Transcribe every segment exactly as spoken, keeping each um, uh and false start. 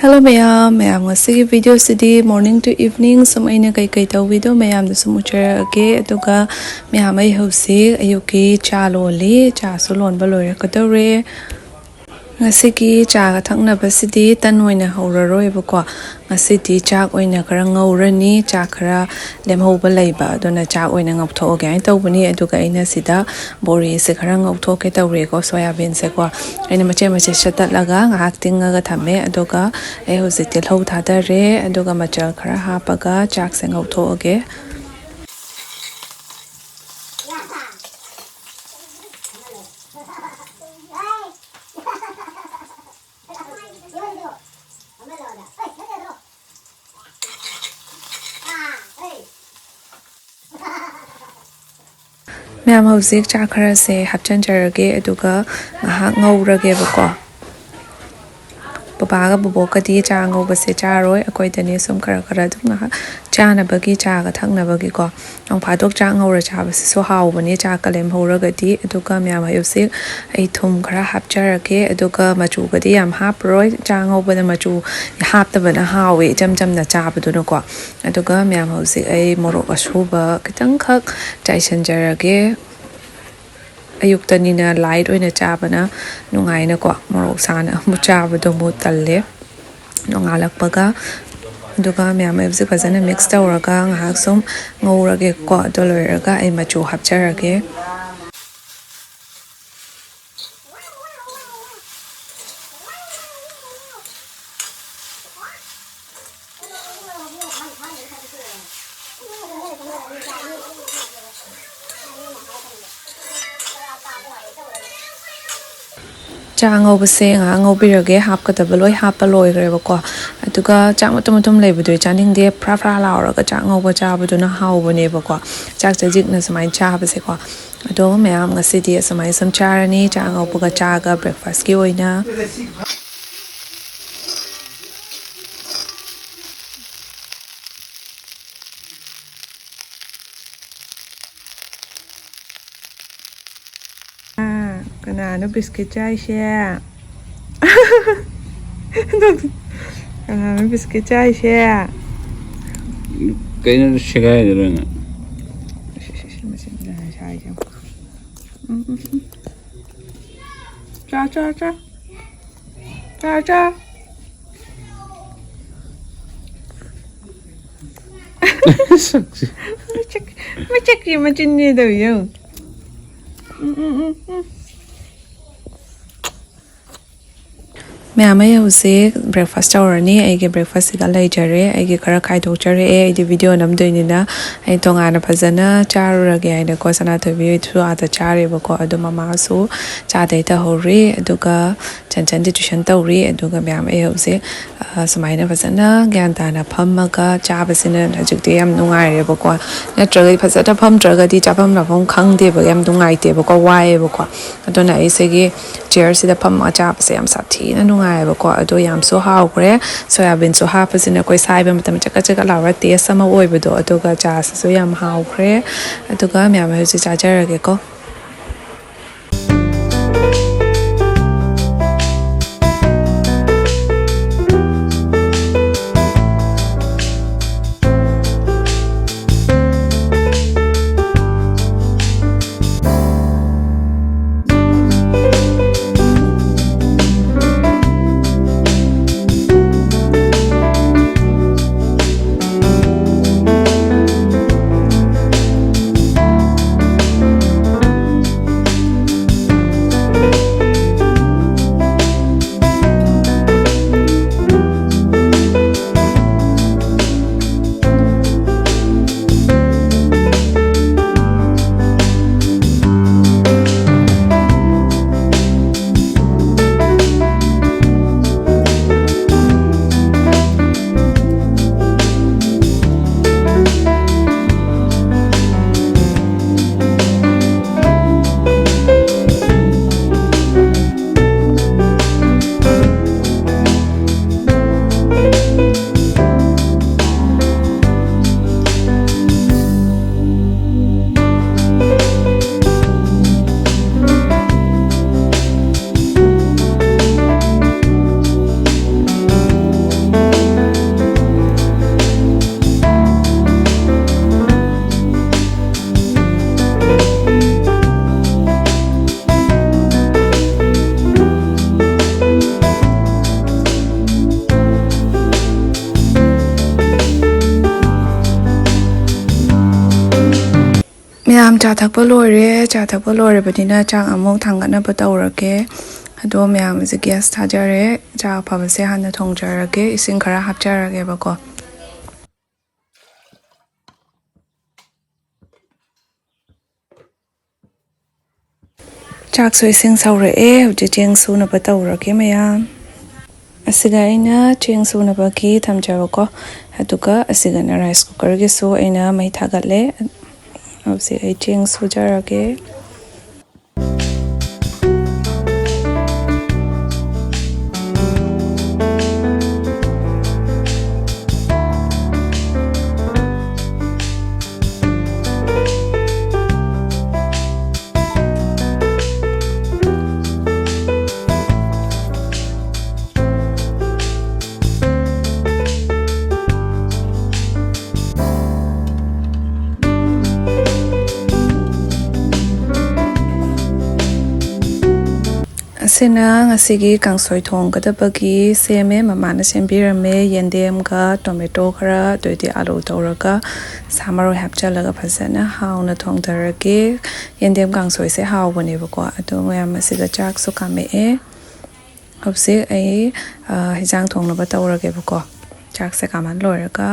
Hello ꯃꯌꯥꯝ, ꯃꯌꯥꯝ ꯉꯁꯤꯒꯤ video CD morning to evening ꯁꯨꯝ ꯑꯩꯅ ꯀꯩꯀꯩ ꯇꯧꯕꯤꯗꯣ ꯃꯌꯥꯝꯗ ꯁꯨꯝ ꯎꯠꯆꯔꯛꯑꯒꯦ꯫ ꯑꯗꯨꯒ ꯃꯌꯥꯝ, ꯑꯩ ꯍꯧꯖꯤꯛ ꯑꯌꯨꯛꯀꯤ ꯆꯥ ꯂꯣꯜꯂꯤ, ꯆꯥꯁꯨ ꯂꯣꯟꯕ ꯂꯣꯏꯔꯛꯀꯗꯧꯔꯦ꯫ ꯉꯁꯤꯒꯤ ꯆꯥꯒ ꯊꯛꯅꯕꯁꯤꯗꯤ ꯇꯟ ꯑꯣꯏꯅ ꯍꯧꯔꯔꯣꯏꯕꯀꯣ, ꯉꯁꯤꯗꯤ ꯆꯥꯛ ꯑꯣꯏꯅ ꯈꯔ ꯉꯧꯔꯅꯤ꯫ ꯆꯥꯛ ꯈꯔ ꯂꯦꯝꯍꯧꯕ ꯂꯩꯕ, ꯑꯗꯨꯅ ꯆꯥꯛ ꯑꯣꯏꯅ ꯉꯧꯊꯣꯛꯑꯒꯦ ꯍꯥꯏꯅ ꯇꯧꯕꯅꯤ꯫ ꯑꯗꯨꯒ ꯑꯩꯅ ꯁꯤꯗ ꯕꯣꯔꯤꯁꯦ ꯈꯔ ꯉꯧꯊꯣꯛꯀꯦ ꯇꯧꯔꯤꯀꯣ, ꯁꯣꯌꯥꯕꯤꯟꯁꯦꯀꯣ꯫ ꯑꯩꯅ ꯃꯆꯦꯠ ꯃꯆꯦꯠ ꯁꯦꯠꯇꯠꯂꯒ ꯉꯥꯏꯍꯥꯛ ꯇꯤꯡꯉꯒ ꯊꯝꯃꯦ꯫ ꯑꯗꯨꯒ ꯑꯩ ꯍꯧꯖꯤꯛ ꯇꯤꯜꯍꯧ ꯊꯥꯗꯔꯦ, ꯑꯗꯨꯒ ꯃꯆꯜ ꯈꯔ ꯍꯥꯞꯄꯒ ꯆꯥꯛꯁꯦ ꯉꯧꯊꯣꯛꯑꯒꯦ꯫ ꯃꯌꯥꯝ, ꯍꯧꯖꯤꯛ ꯆꯥꯛ ꯈꯔꯁꯦ ꯍꯥꯞꯆꯤꯟꯖꯔꯒꯦ, ꯑꯗꯨꯒ ꯉꯥꯏꯍꯥꯛ ꯉꯧꯔꯒꯦꯕꯀꯣ꯫ ꯕꯕꯥꯒ ꯕꯕꯣꯛꯀꯗꯤ ꯆꯥ ꯉꯧꯕꯁꯦ ꯆꯥꯔꯣꯏ, ꯑꯩꯈꯣꯏꯗꯅꯦ ꯁꯨꯝ ꯈꯔ ꯈꯔ ꯑꯗꯨꯝ ꯉꯥꯏꯍꯥꯛ ꯆꯥꯅꯕꯒꯤ, ꯆꯥꯒ ꯊꯛꯅꯕꯒꯤꯀꯣ꯫ ꯅꯣꯡ ꯐꯥꯗꯣꯛ ꯆꯥꯛ ꯉꯧꯔ ꯆꯥꯕꯁꯤꯁꯨ ꯍꯥꯎꯕꯅꯦ, ꯆꯥꯛꯀ ꯂꯦꯝꯍꯧꯔꯒꯗꯤ꯫ ꯑꯗꯨꯒ ꯃꯌꯥꯝ, ꯍꯧꯖꯤꯛ ꯑꯩ ꯊꯨꯝ ꯈꯔ ꯍꯥꯞꯆꯔꯒꯦ, ꯑꯗꯨꯒ ꯃꯆꯨꯒꯗꯤ ꯌꯥꯝ ꯍꯥꯞꯄꯔꯣꯏ꯫ ꯆꯥꯛ ꯉꯧꯕꯗ ꯃꯆꯨ ꯍꯥꯞꯇꯕꯅ ꯍꯥꯎꯋꯦ, ꯏꯆꯝ ꯆꯝꯅ ꯆꯥꯕꯗꯨꯅꯀꯣ꯫ ꯑꯗꯨꯒ ꯃꯌꯥꯝ, ꯍꯧꯖꯤꯛ ꯑꯩ ꯃꯣꯔꯣꯛ ꯑꯁꯨꯕ ꯈꯤꯇꯪꯈꯛ ꯆꯥꯏꯁꯤꯟꯖꯔꯒꯦ꯫ ꯑꯌꯨꯛꯇꯅꯤꯅ light ꯑꯣꯏꯅ ꯆꯥꯕꯅ ꯅꯨꯡꯉꯥꯏꯅꯀꯣ, ꯃꯣꯔꯣꯛ ꯁꯥꯅ ꯑꯃꯨꯛ ꯆꯥꯕꯗꯣ ꯑꯃꯨꯛ ꯇꯜꯂꯦ, ꯅꯣꯡꯉꯥꯜꯂꯛꯄꯒ꯫ ꯑꯗꯨꯒ ꯃꯌꯥꯝ ꯍꯧꯖꯤꯛ ꯐꯖꯅ mix ꯇꯧꯔꯒ ꯉꯥꯏꯍꯥꯛ ꯁꯨꯝ ꯉꯧꯔꯒꯦꯀꯣ꯫ ꯑꯗꯨ ꯂꯣꯏꯔꯒ ꯑꯩ ꯃꯆꯨ ꯍꯥꯞꯆꯔꯒꯦ꯫ ꯆꯥ ꯉꯧꯕꯁꯦ ꯉꯥꯏꯍꯥꯛ ꯉꯧꯕꯤꯔꯒꯦ꯫ ꯍꯥꯞꯀꯗꯕ ꯂꯣꯏ ꯍꯥꯞꯄ ꯂꯣꯏꯈ꯭ꯔꯦꯕꯀꯣ꯫ ꯑꯗꯨꯒ ꯆꯥꯛ ꯃꯇꯨꯝ ꯃꯇꯨꯝ ꯂꯩꯕꯗꯨꯗꯤ ꯆꯥꯅꯤꯡꯗꯦ, ꯐ꯭ꯔꯥ ꯐ꯭ꯔꯥ ꯂꯥꯎꯔꯒ ꯆꯥꯛ ꯉꯧꯕ ꯆꯥꯕꯗꯨꯅ ꯍꯥꯎꯕꯅꯦꯕꯀꯣ, ꯆꯥꯛ ꯆꯖꯤꯛꯅ ꯁꯨꯃꯥꯏꯅ ꯆꯥꯕꯁꯦꯀꯣ꯫ ꯑꯗꯣ ꯃꯌꯥꯝ, ꯉꯁꯤꯗꯤ ꯑꯁꯨꯃꯥꯏꯅ ꯁꯨꯝ ꯆꯥꯔꯅꯤ, ꯆꯥ ꯉꯧꯕꯒ ꯆꯥꯒ breakfast ꯀꯤ ꯑꯣꯏꯅ꯫ ꯑꯥ, ꯀꯅꯥꯅꯣ biscuit ꯆꯥꯏꯁꯦ? ꯀꯅꯥꯅꯣ ꯕꯤꯁꯀꯤꯠ ꯆꯥꯏꯁꯦ? ꯀꯩꯅꯣ ꯁꯦꯒꯥꯏꯗꯣꯏꯔꯣ ꯅꯪ? ꯁꯤ, ꯁꯤ, ꯁꯤ, ꯃꯆꯤꯟ ꯃꯌꯥ ꯁꯥꯏꯁꯦ ꯌꯦꯡꯉꯨ꯫ ꯎꯝ, ꯎꯝ, ꯎꯝ꯫ ꯆꯥ, ꯆꯥ, ꯆꯥ꯫ ꯆꯥ, ꯆꯥ꯫ ꯁꯛꯁꯤ꯫ ꯃꯆꯛ-, ꯃꯆꯛꯁꯤ ꯃꯆꯤꯟꯅꯦ ꯇꯧꯔꯤ ꯌꯦꯡꯉꯨ꯫ ꯎꯝ, ꯎꯝ, ꯎꯝ, ꯎꯝ꯫ ꯃꯌꯥꯝ, ꯑꯩ ꯍꯧꯖꯤꯛ breakfast ꯇꯧꯔꯅꯤ꯫ ꯑꯩꯒꯤ breakfast ꯁꯤꯗ ꯂꯩꯖꯔꯦ꯫ ꯑꯩꯒꯤ ꯈꯔ ꯈꯥꯏꯗꯣꯛꯆꯔꯛꯑꯦ꯫ ꯑꯩꯗꯤ video ꯅꯝꯗꯣꯏꯅꯤꯅ ꯑꯩ ꯇꯣꯉꯥꯟꯅ ꯐꯖꯅ ꯆꯥꯔꯨꯔꯒꯦ ꯍꯥꯏꯅꯀꯣ꯫ ꯁꯅꯥꯊꯣꯏꯕꯤ ꯍꯣꯏꯁꯨ ꯑꯥꯗ ꯆꯥꯔꯦꯕꯀꯣ꯫ ꯑꯗꯣ ꯃꯃꯥꯁꯨ ꯆꯥꯗꯩ ꯇꯧꯍꯧꯔꯤ꯫ ꯑꯗꯨꯒ ꯆꯟꯆꯟꯗꯤ tuition ꯇꯧꯔꯤ꯫ ꯑꯗꯨꯒ ꯃꯌꯥꯝ, ꯑꯩ ꯍꯧꯖꯤꯛ, ꯑ, ꯁꯨꯃꯥꯏꯅ ꯐꯖꯅ ꯒ꯭ꯌꯥꯟ ꯇꯥꯅ ꯐꯝꯃꯒ ꯆꯥꯕꯁꯤꯅ ꯍꯧꯖꯤꯛꯇꯤ ꯌꯥꯝ ꯅꯨꯡꯉꯥꯏꯔꯦꯕꯀꯣ꯫ ꯅꯠꯇ꯭ꯔꯒꯗꯤ ꯐꯖꯅ ꯐꯝꯗ꯭ꯔꯒꯗꯤ ꯆꯥꯐꯝ ꯂꯥꯐꯝ ꯈꯪꯗꯦꯕ, ꯌꯥꯝ ꯅꯨꯡꯉꯥꯏꯇꯦꯕꯀꯣ, ꯋꯥꯏꯌꯦꯕꯀꯣ꯫ ꯑꯗꯨꯅ ꯑꯩ ꯁꯤꯒꯤ chair ꯁꯤꯗ ꯐꯝꯃꯒ ꯆꯥꯕꯁꯦ ꯌꯥꯝ ꯁꯥꯊꯤꯅ ꯅꯨꯡꯉꯥꯏꯌꯦꯕꯀꯣ꯫ ꯑꯗꯣ ꯌꯥꯝꯁꯨ ꯍꯥꯎꯈ꯭ꯔꯦ꯫ ꯁꯣꯌꯥꯕꯤꯟꯁꯨ ꯍꯥꯞꯄꯁꯤꯅ ꯑꯩꯈꯣꯏ ꯁꯥꯏꯕ ꯃꯇꯝꯗ ꯆꯀꯠ ꯆꯀꯠ ꯂꯥꯎꯔ taste ꯑꯃ ꯑꯣꯏꯕꯗꯣ꯫ ꯑꯗꯨꯒ ꯆꯥꯁꯤꯁꯨ ꯌꯥꯝ ꯍꯥꯎꯈ꯭ꯔꯦ꯫ ꯑꯗꯨꯒ ꯃꯌꯥꯝ, ꯑꯩ ꯍꯧꯖꯤꯛ ꯆꯥꯖꯔꯒꯦꯀꯣ꯫ ꯃꯌꯥꯝ ꯆꯥ ꯊꯛꯄ ꯂꯣꯏꯔꯦ꯫ ꯆꯥ ꯊꯛꯄ ꯂꯣꯏꯔꯕꯅꯤꯅ ꯆꯥꯛ ꯑꯃꯨꯛ ꯊꯥꯡꯒꯠꯅꯕ ꯇꯧꯔꯒꯦ꯫ ꯑꯗꯣ ꯃꯌꯥꯝꯁꯦ gas ꯊꯥꯖꯔꯦ꯫ ꯆꯥ ꯑꯐꯕꯁꯦ ꯍꯥꯟꯅ ꯊꯣꯡꯖꯔꯒꯦ꯫ ꯏꯁꯤꯡ ꯈꯔ ꯍꯥꯞꯆꯔꯒꯦꯕꯀꯣ꯫ ꯆꯥꯛꯁꯨ ꯏꯁꯤꯡ ꯁꯧꯔꯛꯑꯦ꯫ ꯍꯧꯖꯤꯛ ꯆꯦꯡ ꯁꯨꯅꯕ ꯇꯧꯔꯒꯦ ꯃꯌꯥꯝ꯫ ꯑꯁꯤꯒ ꯑꯩꯅ ꯆꯦꯡ ꯁꯨꯅꯕꯒꯤ ꯊꯝꯖꯕꯀꯣ꯫ ꯑꯗꯨꯒ ꯑꯁꯤꯒꯅ rice cookerꯒꯤꯁꯨ ꯑꯩꯅ ꯃꯩ ꯊꯥꯒꯠꯂꯦ꯫ ꯍꯧꯖꯤꯛ ꯑꯩ ꯆꯦꯡ ꯁꯨꯖꯔꯒꯦ꯫ ꯑꯁꯤꯅ ꯉꯁꯤꯒꯤ ꯀꯥꯡꯁꯣꯏ ꯊꯣꯡꯒꯗꯕꯒꯤ ꯁꯦꯝꯃꯦ꯫ ꯃꯃꯥꯅ ꯁꯦꯝꯕꯤꯔꯝꯃꯦ꯫ ꯌꯦꯟꯗꯦꯝꯒ tomato ꯈꯔ, ꯑꯗꯩꯗꯤ ꯑꯥꯂꯨ ꯇꯧꯔꯒ ꯁꯥ ꯃꯔꯣꯏ ꯍꯥꯞꯆꯤꯜꯂꯒ ꯐꯖꯅ ꯍꯥꯎꯅ ꯊꯣꯡꯊꯔꯒꯦ꯫ ꯌꯦꯟꯗꯦꯝ ꯀꯥꯡꯁꯣꯏꯁꯦ ꯍꯥꯎꯕꯅꯦꯕꯀꯣ꯫ ꯑꯗꯣ ꯃꯌꯥꯝ ꯑꯁꯤꯗ ꯆꯥꯛꯁꯨ ꯀꯥꯝꯃꯛꯑꯦ꯫ ꯍꯧꯖꯤꯛ ꯑꯩ, ꯑ, ꯍꯤꯟꯖꯥꯡ ꯊꯣꯡꯅꯕ ꯇꯧꯔꯒꯦꯕꯀꯣ꯫ ꯆꯥꯛꯁꯦ ꯀꯥꯝꯍꯟ ꯂꯣꯏꯔꯒ꯫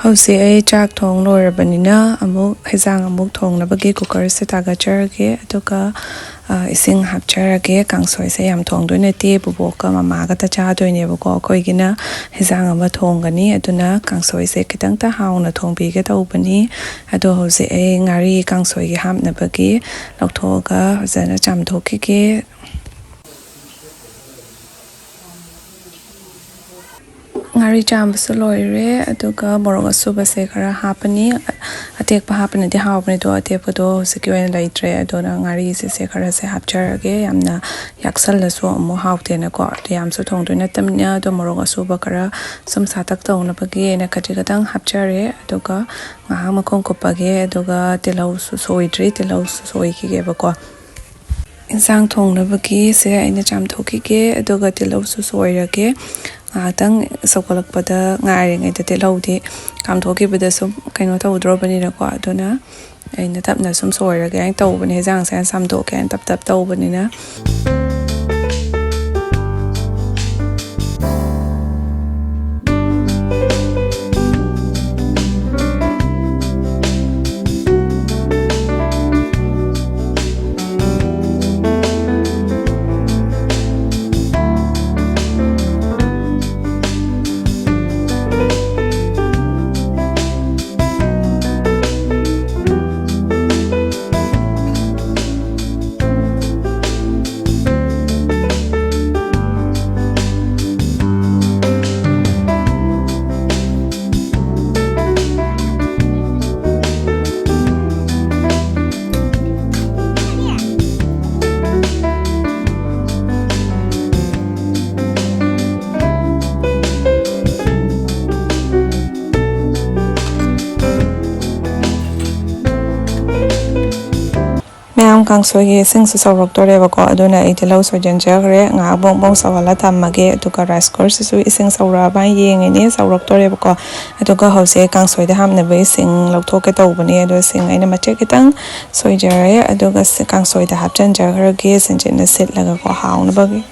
ꯍꯧꯖꯤꯛ ꯑꯩ ꯆꯥꯛ ꯊꯣꯡ ꯂꯣꯏꯔꯕꯅꯤꯅ ꯑꯃꯨꯛ ꯍꯦꯟꯖꯥꯡ ꯑꯃꯨꯛ ꯊꯣꯡꯅꯕꯒꯤ cookerꯁꯦ ꯊꯥꯒꯠꯆꯔꯒꯦ꯫ ꯑꯗꯨꯒ, ꯑ, ꯏꯁꯤꯡ ꯍꯥꯞꯆꯔꯒꯦ꯫ ꯀꯥꯡꯁꯣꯏꯁꯦ ꯌꯥꯝ ꯊꯣꯡꯗꯣꯏ ꯅꯠꯇꯦ, ꯕꯨꯕꯣꯛꯀ ꯃꯃꯥꯒꯇ ꯆꯥꯗꯣꯏꯅꯦꯕꯀꯣ꯫ ꯑꯩꯈꯣꯏꯒꯤꯅ ꯍꯦꯟꯖꯥꯡ ꯑꯃ ꯊꯣꯡꯒꯅꯤ, ꯑꯗꯨꯅ ꯀꯥꯡꯁꯣꯏꯁꯦ ꯈꯤꯇꯪꯇ ꯍꯥꯎꯅ ꯊꯣꯡꯕꯤꯒꯦ ꯇꯧꯕꯅꯤ꯫ ꯑꯗꯣ ꯍꯧꯖꯤꯛ ꯑꯩ ꯉꯥꯔꯤ ꯀꯥꯡꯁꯣꯏꯒꯤ ꯍꯥꯞꯅꯕꯒꯤ ꯂꯧꯊꯣꯛꯑꯒ ꯐꯖꯅ ꯆꯥꯝꯊꯣꯛꯈꯤꯒꯦ꯫ ꯉꯥꯔꯤ ꯆꯥꯝꯕꯁꯨ ꯂꯣꯏꯔꯦ, ꯑꯗꯨꯒ ꯃꯣꯔꯣꯛ ꯑꯁꯨꯕꯁꯦ ꯈꯔ ꯍꯥꯞꯄꯅꯤ꯫ ꯑꯇꯦꯛꯄ ꯍꯥꯞꯄꯅꯗꯤ ꯍꯥꯎꯕꯅꯦ, ꯑꯗꯣ ꯑꯇꯦꯛꯄꯗꯣ ꯍꯧꯖꯤꯛꯀꯤ ꯑꯣꯏꯅ ꯂꯩꯇ꯭ꯔꯦ, ꯑꯗꯨꯅ ꯉꯥꯔꯤꯁꯤꯁꯦ ꯈꯔꯁꯦ ꯍꯥꯞꯆꯔꯒꯦ꯫ ꯌꯥꯝꯅ ꯌꯥꯛꯁꯜꯂꯁꯨ ꯑꯃꯨꯛ ꯍꯥꯎꯇꯦꯅꯀꯣ꯫ ꯑꯗꯨ ꯌꯥꯝꯁꯨ ꯊꯣꯡꯗꯣꯏ ꯅꯠꯇꯕꯅꯤꯅ, ꯑꯗꯣ ꯃꯣꯔꯣꯛ ꯑꯁꯨꯕ ꯈꯔ ꯁꯨꯝ ꯁꯥꯇꯛ ꯇꯧꯅꯕꯒꯤ ꯑꯩꯅ ꯈꯖꯤꯛ ꯈꯛꯇꯪ ꯍꯥꯞꯆꯔꯦ꯫ ꯑꯗꯨꯒ ꯉꯥꯏꯍꯥꯛ ꯃꯈꯨꯝ ꯀꯨꯞꯄꯒꯦ, ꯑꯗꯨꯒ ꯇꯤꯜꯍꯧꯁꯨ ꯁꯣꯏꯗ꯭ꯔꯤ, ꯇꯤꯜꯍꯧꯁꯨ ꯁꯣꯏꯈꯤꯒꯦꯕꯀꯣ꯫ ꯏꯟꯁꯥꯡ ꯊꯣꯡꯅꯕꯒꯤꯁꯦ ꯑꯩꯅ ꯆꯥꯝꯊꯣꯛꯈꯤꯒꯦ, ꯑꯗꯨꯒ ꯇꯤꯜꯍꯧꯁꯨ ꯁꯣꯏꯔꯒꯦ꯫ ꯉꯥꯏꯍꯥꯛꯇꯪ ꯁꯧꯒꯠꯂꯛꯄꯗ ꯉꯥꯏꯔꯤꯉꯩꯗ ꯇꯤꯜꯍꯧꯗꯤ ꯀꯥꯝꯊꯣꯛꯈꯤꯕꯗ ꯁꯨꯝ ꯀꯩꯅꯣ ꯇꯧꯗ꯭ꯔꯣꯕꯅꯤꯅꯀꯣ, ꯑꯗꯨꯅ ꯑꯩꯅ ꯇꯞꯅ ꯁꯨꯝ ꯁꯣꯏꯔꯒꯦ ꯍꯥꯏꯅ ꯇꯧꯕꯅꯦ꯫ ꯍꯦꯟꯖꯥꯡꯁꯦ ꯍꯥꯏꯅ ꯆꯥꯝꯊꯣꯛꯀꯦ ꯍꯥꯏꯅ ꯇꯞ ꯇꯞ ꯇꯧꯕꯅꯤꯅ꯫ ꯃꯌꯥꯝ, ꯀꯥꯡꯁꯣꯏꯒꯤ ꯏꯁꯤꯡꯁꯨ ꯁꯧꯔꯛꯇꯣꯔꯦꯕꯀꯣ, ꯑꯗꯨꯅ ꯑꯩ ꯇꯤꯜꯍꯧ ꯁꯣꯏꯖꯤꯟꯖꯈ꯭ꯔꯦ꯫ ꯉꯥꯏꯍꯥꯛ ꯕꯣꯡ ꯕꯣꯡ ꯁꯧꯍꯜꯂ ꯊꯝꯃꯒꯦ, ꯑꯗꯨꯒ ꯔꯥꯏꯁ ꯀꯨꯀꯔꯁꯤꯁꯨ ꯏꯁꯤꯡ ꯁꯧꯔꯛꯑꯕ ꯌꯦꯡꯉꯤꯅꯦ, ꯁꯧꯔꯛꯇꯣꯔꯦꯕꯀꯣ꯫ ꯑꯗꯨꯒ ꯍꯧꯖꯤꯛ ꯀꯥꯡꯁꯣꯏꯗ ꯍꯥꯞꯅꯕ ꯏꯁꯤꯡ ꯂꯧꯊꯣꯛꯀꯦ ꯇꯧꯕꯅꯦ, ꯑꯗꯣ ꯏꯁꯤꯡ ꯑꯩꯅ ꯃꯆꯦꯠ ꯈꯤꯇꯪ ꯁꯣꯏꯖꯔꯦ, ꯑꯗꯨꯒ ꯁꯤ ꯀꯥꯡꯁꯣꯏꯗ ꯍꯥꯞꯆꯤꯟꯖꯈ꯭ꯔꯒꯦ, ꯁꯤꯟꯆꯦꯠꯅ ꯁꯤꯠꯂꯒꯀꯣ, ꯍꯥꯎꯅꯕꯒꯤ꯫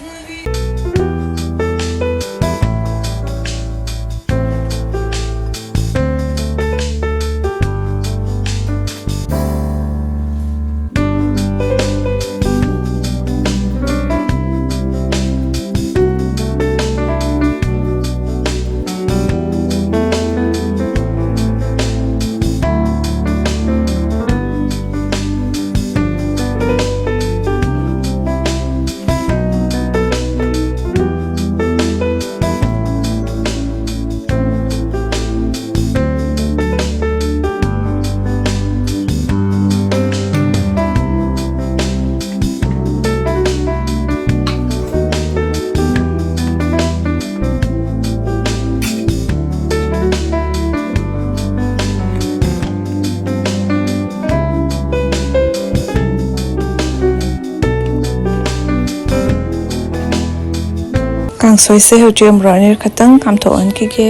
ꯀꯥꯡꯁꯣꯏꯁꯦ ꯍꯧꯖꯤꯛ ꯑꯃꯨꯔꯛ ꯑꯅꯤꯔꯛ ꯈꯛꯇꯪ ꯀꯥꯝꯊꯣꯛꯍꯟꯈꯤꯒꯦ꯫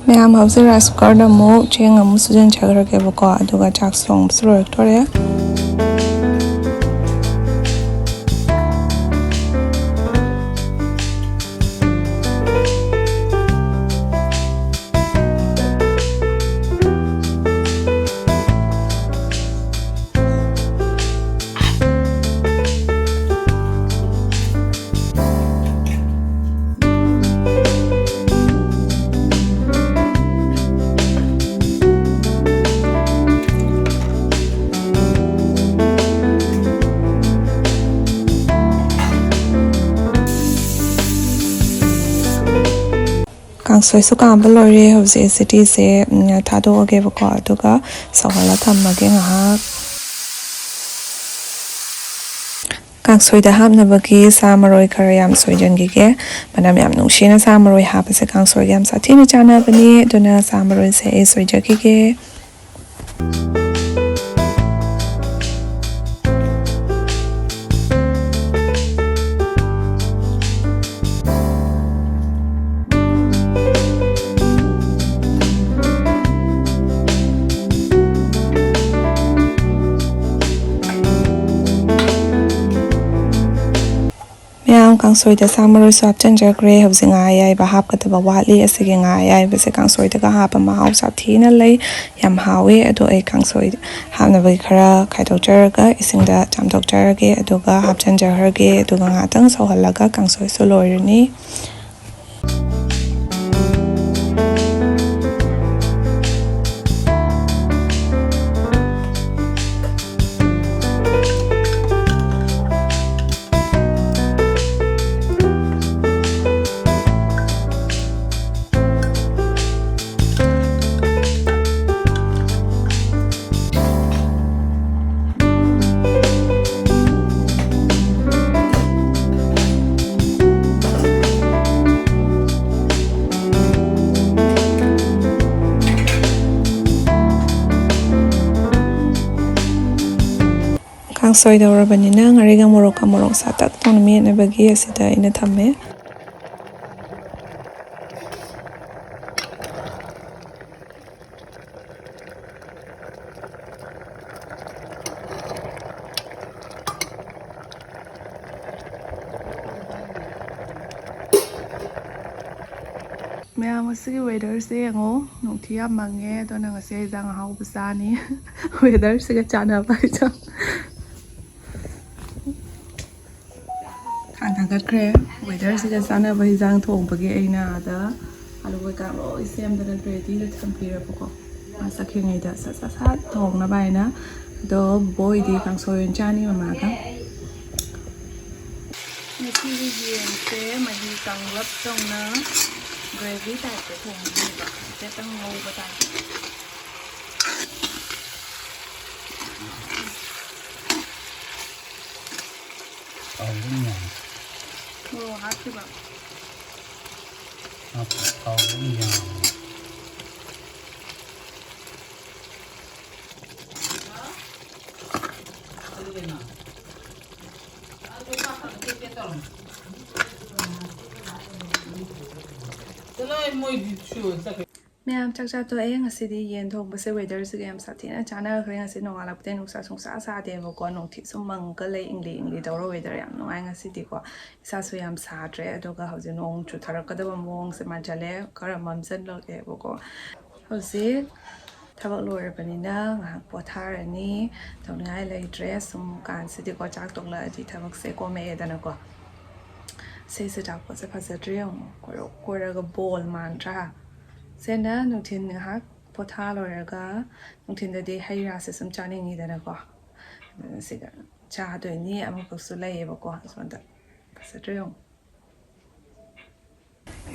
ꯃꯌꯥꯝ, ꯍꯧꯖꯤꯛ ꯔꯥꯏꯁ ꯀꯨꯀꯔꯗ ꯑꯃꯨꯛ ꯆꯦꯡ ꯑꯃꯨꯛ ꯁꯨꯖꯤꯟꯖꯈ꯭ꯔꯒꯦꯕꯀꯣ, ꯑꯗꯨꯒ ꯆꯥꯛ ꯊꯣꯡꯕꯁꯨ ꯂꯣꯏꯔꯛꯇꯣꯔꯦ꯫ ꯀꯥꯡꯁꯣꯏꯁꯨ ꯀꯥꯝꯕ ꯂꯣꯏꯔꯦ꯫ ꯍꯧꯖꯤꯛ ꯑꯦꯁꯤꯗꯤꯁꯦ, ꯎꯝ, ꯊꯥꯗꯣꯛꯑꯒꯦꯕꯀꯣ, ꯑꯗꯨꯒ ꯁꯧꯍꯜꯂ ꯊꯝꯃꯒꯦ ꯉꯥꯏꯍꯥꯛ꯫ ꯀꯥꯡꯁꯣꯏꯗ ꯍꯥꯞꯅꯕꯒꯤ ꯁꯥ ꯃꯔꯣꯏ ꯈꯔ ꯌꯥꯝ ꯁꯣꯏꯖꯟꯈꯤꯒꯦ꯫ ꯃꯅꯝ ꯌꯥꯝ ꯅꯨꯡꯁꯤꯅ ꯁꯥ ꯃꯔꯣꯏ ꯍꯥꯞꯄꯁꯦ ꯀꯥꯡꯁꯣꯏꯒ ꯌꯥꯝ ꯁꯥꯊꯤꯅ ꯆꯥꯟꯅꯕꯅꯤ꯫ ꯑꯗꯨꯅ ꯁꯥ ꯃꯔꯣꯏꯁꯦ ꯑꯩ ꯁꯣꯏꯖꯈꯤꯒꯦ꯫ ꯃꯌꯥꯝ, ꯀꯥꯡꯁꯣꯏꯗ ꯁꯥ ꯃꯔꯣꯏꯁꯨ ꯍꯥꯞꯆꯤꯟꯖꯈ꯭ꯔꯦ꯫ ꯍꯧꯖꯤꯛ ꯉꯥ ꯑꯌꯥꯏꯕ ꯍꯥꯞꯀꯗꯕ ꯋꯥꯠꯂꯤ꯫ ꯑꯁꯤꯒꯤ ꯉꯥ ꯑꯌꯥꯏꯕꯁꯦ ꯀꯥꯡꯁꯣꯏꯗꯒ ꯍꯥꯞꯄ ꯃꯍꯥꯎ ꯁꯥꯊꯤꯅ ꯂꯩ, ꯌꯥꯝ ꯍꯥꯎꯋꯦ꯫ ꯑꯗꯣ ꯑꯩ ꯀꯥꯡꯁꯣꯏ ꯍꯥꯞꯅꯕꯒꯤ ꯈꯔ ꯈꯥꯏꯗꯣꯛꯆꯔꯒ ꯏꯁꯤꯡꯗ ꯆꯥꯝꯊꯣꯛꯆꯔꯒꯦ, ꯑꯗꯨꯒ ꯍꯥꯞꯆꯤꯟꯖꯈ꯭ꯔꯒꯦ, ꯑꯗꯨꯒ ꯉꯥꯏꯍꯥꯛꯇꯪ ꯁꯧꯍꯜꯂꯒ ꯀꯥꯡꯁꯣꯏꯁꯨ ꯂꯣꯏꯔꯅꯤ꯫ ꯀꯥꯡꯁꯣꯏ ꯇꯧꯔꯕꯅꯤꯅ ꯉꯥꯔꯤꯒ ꯃꯣꯔꯣꯛꯀ, ꯃꯣꯔꯣꯛ ꯁꯥꯇꯛ ꯇꯧꯅ ꯃꯦꯠꯅꯕꯒꯤ ꯑꯁꯤꯗ ꯑꯩꯅ ꯊꯝꯃꯦ꯫ ꯃꯌꯥꯝ, ꯉꯁꯤꯒꯤ weatherꯁꯦ ꯌꯦꯡꯉꯣ, ꯅꯨꯡꯊꯤ ꯌꯥꯝ ꯃꯪꯉꯦ꯫ ꯑꯗꯨꯅ ꯉꯁꯤ ꯍꯤꯟꯖꯥꯡ ꯑꯍꯥꯎꯕ ꯆꯥꯅꯤ꯫ Weatherꯁꯤꯒ ꯆꯥꯟꯅꯕ ꯍꯤꯟꯖꯥꯡ꯫ ꯈꯥꯡ ꯊꯥꯡꯒꯠꯈ꯭ꯔꯦ꯫ Weatherꯁꯤꯒ ꯆꯥꯟꯅꯕ ꯍꯤꯟꯖꯥꯡ ꯊꯣꯡꯕꯒꯤ ꯑꯩꯅ ꯑꯥꯗ ꯑꯂꯨ ꯀꯩꯀꯥ ꯂꯣꯏ ꯁꯦꯝꯗꯅ readyꯗ ꯊꯝꯕꯤꯔꯕꯀꯣ꯫ ꯃꯥ ꯆꯠꯈ꯭ꯔꯤꯉꯩꯗ ꯁꯠ ꯁꯠ ꯁꯠ ꯊꯣꯡꯅꯕ ꯍꯥꯏꯅ꯫ ꯑꯗꯣ ꯕꯣꯏꯗꯤ ꯀꯥꯡꯁꯣꯏ ꯑꯣꯏꯅ ꯆꯥꯅꯤ ꯃꯃꯥꯒ꯫ ꯉꯁꯤꯒꯤ ꯌꯦꯟꯁꯦ ꯃꯍꯤ ꯀꯪꯂꯞ ꯇꯧꯅ gravy typeꯇ ꯊꯣꯡꯗꯣꯏꯅꯦꯕ, ꯍꯥꯏꯐꯦꯠꯇꯪ ꯉꯧꯕ typeꯇ꯫ ꯀꯥꯎꯕ ꯃꯌꯥꯝ꯫ ꯃꯣꯔꯣꯛ ꯍꯥꯞꯈꯤꯕ꯫ ꯍꯥꯞꯄ ꯀꯥꯎꯕ ꯃꯌꯥꯝ꯫ ꯆꯠꯂꯣꯍꯦ, ꯃꯣꯏꯗꯤ ꯁꯨ ꯆꯠꯈ꯭ꯔꯦ꯫ ꯃꯌꯥꯝ ꯆꯥꯛ ꯆꯥ ꯇꯣꯛꯑꯦ꯫ ꯉꯁꯤꯗꯤ ꯌꯦꯟ ꯊꯣꯡꯕꯁꯦ weatherꯁꯤꯒ ꯌꯥꯝ ꯁꯥꯊꯤꯅ ꯆꯥꯟꯅꯈ꯭ꯔꯦ꯫ ꯉꯁꯤ ꯅꯣꯡꯉꯥꯜꯂꯛꯄꯗꯩ ꯅꯨꯡꯁꯥ ꯁꯨꯡꯁꯥ ꯁꯥꯗꯦꯕꯀꯣ, ꯅꯨꯡꯊꯤꯠꯁꯨ ꯃꯪꯉꯒ ꯂꯩ, ꯏꯪꯂꯤ ꯏꯪꯂꯤ ꯇꯧꯔ weather ꯌꯥꯝ ꯅꯨꯡꯉꯥꯏ ꯉꯁꯤꯗꯤꯀꯣ꯫ ꯏꯁꯥꯁꯨ ꯌꯥꯝ ꯁꯥꯗ꯭ꯔꯦ, ꯑꯗꯨꯒ ꯍꯧꯖꯤꯛ ꯅꯣꯡ ꯆꯨꯊꯔꯛꯀꯗꯕ ꯃꯑꯣꯡꯁꯦ ꯃꯥꯟꯁꯤꯜꯂꯦ, ꯈꯔ ꯃꯝꯁꯤꯜꯂꯛꯑꯦꯕꯀꯣ꯫ ꯍꯧꯖꯤꯛ ꯊꯕꯛ ꯂꯣꯏꯔꯕꯅꯤꯅ ꯉꯥꯏꯍꯥꯛ ꯄꯣꯊꯥꯔꯅꯤ, ꯇꯧꯅꯤꯡꯉꯥꯏ ꯂꯩꯇ꯭ꯔꯦ꯫ ꯁꯨꯝ ꯀꯥꯟꯁꯤꯗꯤꯀꯣ, ꯆꯥꯛ ꯇꯣꯛꯂꯛꯑꯗꯤ ꯊꯕꯛꯁꯦ ꯀꯣꯝꯃꯛꯑꯦꯗꯅꯀꯣ꯫ ꯁꯤꯁꯦ ꯆꯥꯛꯄꯣꯠꯁꯦ ꯐꯖꯗ꯭ꯔꯦ ꯌꯦꯡꯉꯣ, ꯀꯣꯏꯔ ꯀꯣꯏꯔꯒ ꯕꯣꯜ ꯃꯥꯟꯗ꯭ꯔꯥ? ꯁꯤꯅ ꯅꯨꯡꯊꯤꯟ ꯉꯥꯏꯍꯥꯛ ꯄꯣꯊꯥ ꯂꯣꯏꯔꯒ, ꯅꯨꯡꯊꯤꯟꯗꯗꯤ ꯍꯩ ꯔꯥꯁꯦ ꯁꯨꯝ ꯆꯥꯅꯤꯡꯉꯤꯗꯅꯀꯣ꯫ ꯑꯗꯨꯅ ꯁꯤꯒ ꯆꯥꯗꯣꯏꯅꯤ꯫ ꯑꯃꯈꯛꯁꯨ ꯂꯩꯌꯦꯕꯀꯣ, ꯁꯣꯝꯗ ꯐꯖꯗ꯭ꯔꯥ ꯌꯦꯡꯉꯣ꯫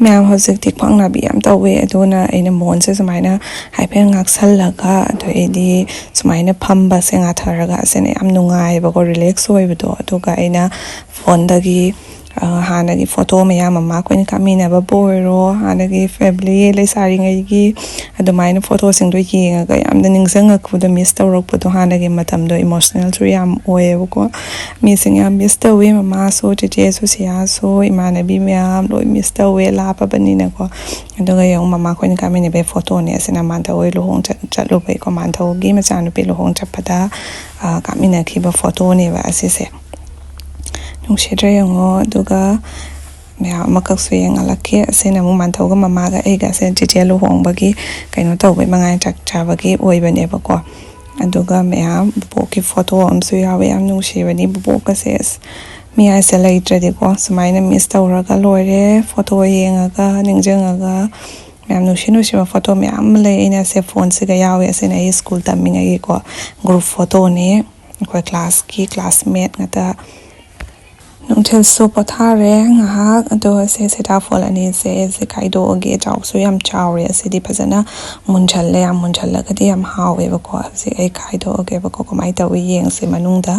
ꯃꯌꯥꯝ ꯍꯧꯖꯤꯛꯇꯤ ꯈ꯭ꯋꯥꯡ ꯅꯥꯕꯤ ꯌꯥꯝ ꯇꯧꯋꯦ, ꯑꯗꯨꯅ ꯑꯩꯅ ꯃꯣꯟꯁꯦ ꯁꯨꯃꯥꯏꯅ ꯍꯥꯏꯐꯦꯠ ꯉꯥꯛꯁꯜꯂꯒ, ꯑꯗꯩꯗꯤ ꯁꯨꯃꯥꯏꯅ ꯐꯝꯕꯁꯦ ꯉꯥꯊꯔꯒ, ꯑꯁꯤꯅ ꯌꯥꯝ ꯅꯨꯡꯉꯥꯏꯌꯦꯕꯀꯣ, relax ꯑꯣꯏꯕꯗꯣ꯫ ꯑꯗꯨꯒ ꯑꯩꯅ ꯐꯣꯟꯗꯒꯤ, ꯑ, ꯍꯥꯟꯅꯒꯤ ꯐꯣꯇꯣ ꯃꯌꯥꯝ ꯑꯃ ꯑꯩꯈꯣꯏꯅ ꯀꯥꯞꯃꯤꯟꯅꯕꯕꯨ ꯑꯣꯏꯔꯣ, ꯍꯥꯟꯅꯒꯤ family ꯂꯩꯁꯥꯔꯤꯉꯩꯒꯤ ꯑꯗꯨꯃꯥꯏꯅ ꯐꯣꯇꯣꯁꯤꯡꯗꯣ ꯌꯦꯡꯉꯒ ꯌꯥꯝꯅ ꯅꯤꯡꯁꯤꯡꯉꯛꯄꯗꯣ, miss ꯇꯧꯔꯛꯄꯗꯣ, ꯍꯥꯟꯅꯒꯤ ꯃꯇꯝꯗꯣ emotionalꯁꯨ ꯌꯥꯝ ꯑꯣꯏꯌꯦꯕꯀꯣ꯫ ꯃꯤꯁꯤꯡ ꯌꯥꯝ miss ꯇꯧꯋꯤ, ꯃꯃꯥꯁꯨ, ꯆꯦꯆꯦꯁꯨ, ꯁꯤꯌꯥꯁꯨ, ꯏꯃꯥꯟꯅꯕꯤ ꯃꯌꯥꯝ ꯂꯣꯏ miss ꯇꯧꯋꯦ, ꯂꯥꯞꯄꯕꯅꯤꯅꯀꯣ꯫ ꯑꯗꯨꯒ ꯌꯦꯡꯉꯨ, ꯃꯃꯥ ꯑꯩꯈꯣꯏꯅ ꯀꯥꯞꯃꯤꯟꯅꯕꯒꯤ ꯐꯣꯇꯣꯅꯦ ꯑꯁꯤꯅ, ꯃꯥꯟꯙꯧ ꯍꯣꯏ ꯂꯨꯍꯣꯡ ꯆꯠ-, ꯆꯠꯂꯨꯕꯩꯀꯣ, ꯃꯥꯟꯙꯧꯒꯤ ꯃꯆꯥꯅꯨꯄꯤ ꯂꯨꯍꯣꯡ ꯆꯠꯄꯗ, ꯑ, ꯀꯥꯞꯃꯤꯟꯅꯈꯤꯕ ꯐꯣꯇꯣꯅꯦꯕ ꯑꯁꯤꯁꯦ꯫ ꯅꯨꯡꯁꯤꯗ꯭ꯔꯥ ꯌꯦꯡꯉꯣ꯫ ꯑꯗꯨꯒ ꯃꯌꯥꯝ ꯑꯃꯈꯛꯁꯨ ꯌꯦꯡꯍꯜꯂꯛꯀꯦ꯫ ꯑꯁꯤꯅ ꯑꯃꯨꯛ ꯃꯥꯟꯊꯧꯒ ꯃꯃꯥꯒ ꯑꯩꯒ, ꯑꯁꯤꯅ ꯆꯤꯆꯦ ꯂꯨꯍꯣꯡꯕꯒꯤ ꯀꯩꯅꯣ ꯇꯧꯕꯩ ꯃꯉꯥꯅꯤ ꯆꯥꯛ ꯆꯥꯕꯒꯤ ꯑꯣꯏꯕꯅꯦꯕꯀꯣ꯫ ꯑꯗꯨꯒ ꯃꯌꯥꯝ ꯕꯨꯕꯣꯛꯀꯤ ꯐꯣꯇꯣ ꯑꯃꯁꯨ ꯌꯥꯎꯋꯦ, ꯌꯥꯝ ꯅꯨꯡꯁꯤꯕꯅꯤ ꯕꯨꯕꯣꯛꯀꯁꯦ꯫ ꯑꯁ, ꯃꯤ ꯍꯥꯏꯁꯦ ꯂꯩꯇ꯭ꯔꯗꯤꯀꯣ ꯁꯨꯃꯥꯏꯅ ꯃꯤꯁ ꯇꯧꯔꯒ ꯂꯣꯏꯔꯦ꯫ ꯐꯣꯇꯣ ꯌꯦꯡꯉꯒ, ꯅꯤꯡꯁꯤꯡꯉꯒ, ꯃꯌꯥꯝ ꯅꯨꯡꯁꯤ ꯅꯨꯡꯁꯤꯕ ꯐꯣꯇꯣ ꯃꯌꯥꯝ ꯑꯃ ꯂꯩ꯫ ꯑꯩꯅ ꯑꯁꯦ ꯐꯣꯟꯁꯤꯒ ꯌꯥꯎꯋꯦ꯫ ꯑꯁꯤꯅ ꯑꯩ ꯁ꯭ꯀꯨꯜ ꯇꯝꯃꯤꯉꯩꯒꯤꯀꯣ ꯒ꯭ꯔꯨꯞ ꯐꯣꯇꯣꯅꯦ꯫ ꯑꯩꯈꯣꯏ ꯀ꯭ꯂꯥꯁꯀꯤ ꯀ꯭ꯂꯥꯁꯃꯦꯠ ꯉꯥꯛꯇ꯫ ꯅꯨꯡꯊꯤꯜꯁꯨ ꯄꯣꯊꯥꯔꯦ ꯉꯥꯏꯍꯥꯛ꯫ ꯑꯗꯣ ꯑꯁꯦ ꯁꯤꯇꯥꯐꯣꯜ ꯑꯅꯤꯁꯦ ꯑꯩꯁꯦ ꯈꯥꯏꯗꯣꯛꯑꯒꯦ꯫ ꯆꯥꯎꯁꯨ ꯌꯥꯝ ꯆꯥꯎꯔꯦ꯫ ꯑꯁꯤꯗꯤ ꯐꯖꯅ ꯃꯨꯟꯁꯜꯂꯦ꯫ ꯌꯥꯝ ꯃꯨꯟꯁꯜꯂꯒꯗꯤ ꯌꯥꯝ ꯍꯥꯎꯋꯦꯕꯀꯣ꯫ ꯍꯧꯖꯤꯛ ꯑꯩ ꯈꯥꯏꯗꯣꯛꯑꯒꯦꯕꯀꯣ, ꯀꯃꯥꯏꯅ ꯇꯧꯋꯤ ꯌꯦꯡꯁꯦ ꯃꯅꯨꯡꯗ꯫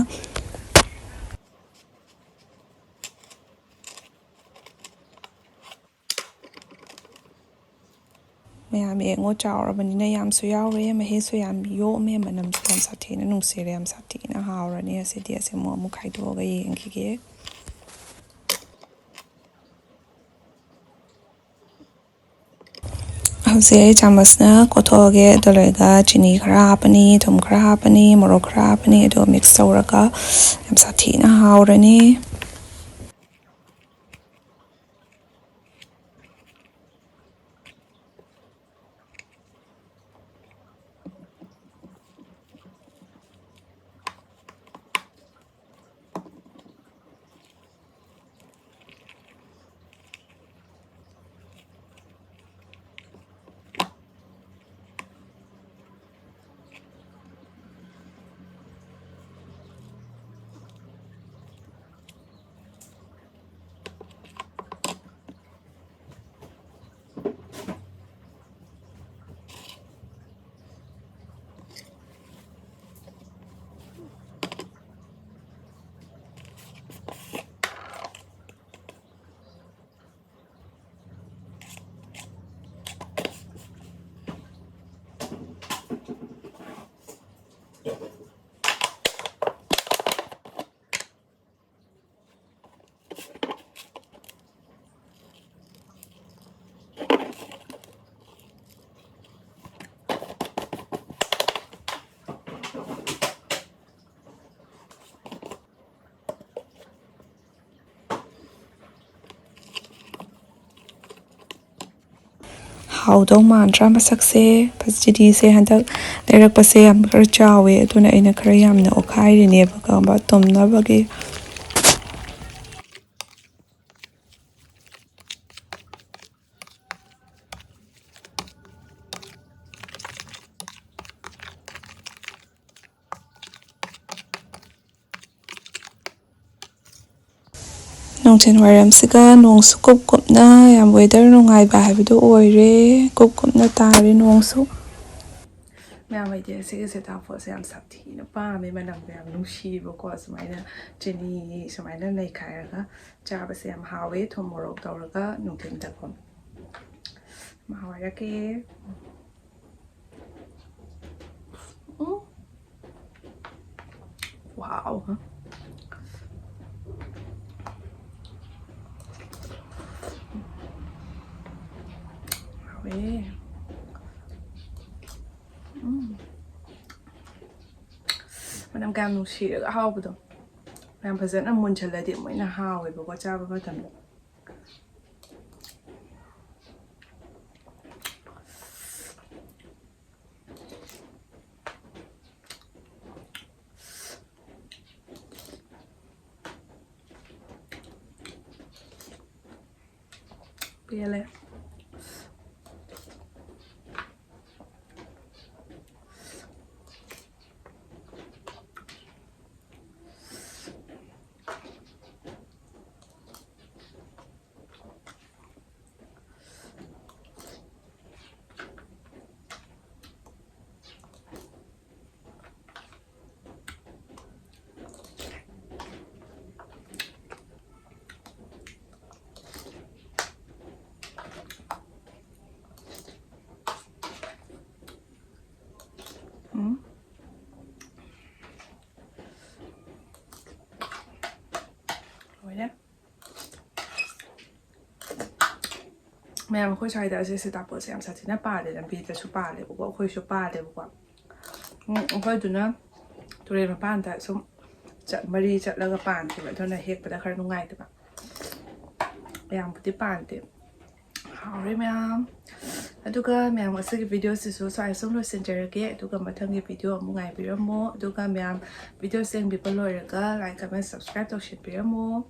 ꯃꯌꯥꯝ ꯌꯦꯡꯉꯣ, ꯆꯥꯎꯔꯕꯅꯤꯅ ꯌꯥꯝꯁꯨ ꯌꯥꯎꯔꯦ, ꯃꯍꯤꯁꯨ ꯌꯥꯝ ꯌꯣꯝꯃꯦ, ꯃꯅꯝꯁꯨ ꯌꯥꯝ ꯁꯥꯊꯤꯅ ꯅꯨꯡꯁꯤꯔꯦ, ꯌꯥꯝ ꯁꯥꯊꯤꯅ ꯍꯥꯎꯔꯅꯤ꯫ ꯑꯁꯤꯗꯤ ꯑꯁꯤ ꯑꯃꯨꯛ ꯑꯃꯨꯛ ꯈꯥꯏꯗꯣꯛꯑꯒ ꯌꯦꯡꯈꯤꯒꯦ꯫ ꯍꯧꯖꯤꯛ ꯑꯩ ꯆꯥꯃꯁꯅ ꯀꯣꯠꯊꯣꯛꯑꯒꯦ꯫ ꯑꯗꯨ ꯂꯣꯏꯔꯒ ꯆꯤꯅꯤ ꯈꯔ ꯍꯥꯞꯄꯅꯤ, ꯊꯨꯝ ꯈꯔ ꯍꯥꯞꯄꯅꯤ, ꯃꯣꯔꯣꯛ ꯈꯔ ꯍꯥꯞꯄꯅꯤ꯫ ꯑꯗꯨꯒ ꯃꯤꯛꯁ ꯇꯧꯔꯒ ꯌꯥꯝ ꯁꯥꯊꯤꯅ ꯍꯥꯎꯔꯅꯤ꯫ ꯍꯥꯎꯗꯧ ꯃꯥꯟꯗ꯭ꯔꯥ ꯃꯁꯛꯁꯦ? ꯆꯤꯅꯤꯁꯦ ꯍꯟꯗꯛ ꯂꯩꯔꯛꯄꯁꯦ ꯌꯥꯝ ꯈꯔ ꯆꯥꯎꯋꯦ, ꯑꯗꯨꯅ ꯑꯩꯅ ꯈꯔ ꯌꯥꯝꯅ ꯑꯣꯠꯈꯥꯏꯔꯤꯅꯦꯕ, ꯈꯪꯕ, ꯇꯨꯝꯅꯕꯒꯤ꯫ ꯅꯨꯡꯊꯤꯜ ꯋꯥꯏꯔꯝꯁꯤꯒ ꯅꯣꯡꯁꯨ ꯀꯨꯞ ꯀꯨꯞꯅ, ꯌꯥꯝ ꯋꯦꯗꯔ ꯅꯨꯡꯉꯥꯏꯕ ꯍꯥꯏꯕꯗꯨ ꯑꯣꯏꯔꯦ꯫ ꯀꯨꯞ ꯀꯨꯞꯅ ꯇꯥꯔꯦ ꯅꯣꯡꯁꯨ꯫ ꯃꯌꯥꯝ, ꯑꯩꯗꯤ ꯑꯁꯤꯒꯤ ꯁꯤꯇꯥꯐꯣꯟꯁꯦ ꯌꯥꯝ ꯁꯥꯊꯤꯅ ꯄꯥꯝꯃꯦ, ꯃꯅꯝꯒ ꯌꯥꯝ ꯅꯨꯡꯁꯤꯕꯀꯣ꯫ ꯁꯨꯃꯥꯏꯅ ꯆꯤꯅꯤ ꯁꯨꯃꯥꯏꯅ ꯅꯩꯈꯥꯏꯔꯒ ꯆꯥꯕꯁꯦ ꯌꯥꯝ ꯍꯥꯎꯋꯦ, ꯊꯨꯝ ꯃꯣꯔꯣꯛ ꯇꯧꯔꯒ ꯅꯨꯡꯊꯤꯜꯗꯀꯣ꯫ ꯃꯍꯥꯎ ꯍꯥꯏꯔꯛꯀꯦ꯫ ꯎꯝ꯫ ꯋꯥꯎ꯫ ꯍꯥꯎꯋꯦ꯫ ꯎꯝ꯫ ꯃꯅꯝ ꯀꯌꯥꯝ ꯅꯨꯡꯁꯤꯔꯒ ꯍꯥꯎꯕꯗꯣ꯫ ꯌꯥꯝ ꯐꯖꯅ ꯃꯨꯟꯁꯜꯂꯗꯤ ꯑꯃꯨꯛ ꯍꯦꯟꯅ ꯍꯥꯎꯋꯦꯕꯀꯣ ꯆꯥꯕ ꯃꯇꯝꯗ꯫ ꯄꯦꯜꯂꯦ꯫ ꯎꯝ꯫ ꯂꯣꯏꯔꯦ꯫ ꯃꯌꯥꯝ, ꯑꯩꯈꯣꯏ ꯁ꯭ꯋꯥꯏꯗ ꯑꯁꯤ ꯁꯤꯇꯥꯐꯣꯟꯁꯦ ꯌꯥꯝ ꯁꯥꯊꯤꯅ ꯄꯥꯜꯂꯦ, ꯂꯝꯕꯤꯗꯁꯨ ꯄꯥꯜꯂꯦꯕꯀꯣ, ꯑꯩꯈꯣꯏꯁꯨ ꯄꯥꯜꯂꯦꯕꯀꯣ꯫ ꯎꯝ, ꯑꯩꯈꯣꯏꯗꯨꯅ ꯇꯨꯔꯦꯜ ꯃꯄꯥꯟꯗ ꯁꯨꯝ ꯆꯠ-, ꯃꯔꯤ ꯆꯠꯂꯒ ꯄꯥꯟꯈꯤꯕ, ꯑꯗꯨꯅ ꯍꯦꯛꯄꯗ ꯈꯔ ꯅꯨꯡꯉꯥꯏꯇꯕ꯫ ꯌꯥꯝꯕꯨꯗꯤ ꯄꯥꯟꯗꯦ꯫ ꯍꯥꯎꯔꯦ ꯃꯌꯥꯝ꯫ ꯑꯗꯨꯒ ꯃꯌꯥꯝ, ꯉꯁꯤꯒꯤ video ꯁꯤꯁꯨ ꯁ꯭ꯋꯥꯏ ꯁꯨꯝ ꯂꯣꯏꯁꯤꯟꯖꯔꯒꯦ꯫ ꯑꯗꯨꯒ ꯃꯊꯪꯒꯤ video ꯑꯃꯨꯛ ꯉꯥꯏꯕꯤꯔꯝꯃꯣ꯫ ꯑꯗꯨꯒ ꯃꯌꯥꯝ, video ꯁꯦ ꯌꯦꯡꯕꯤꯕ ꯂꯣꯏꯔꯒ like, comment, subscribe ꯇꯧꯁꯤꯟꯕꯤꯔꯝꯃꯣ꯫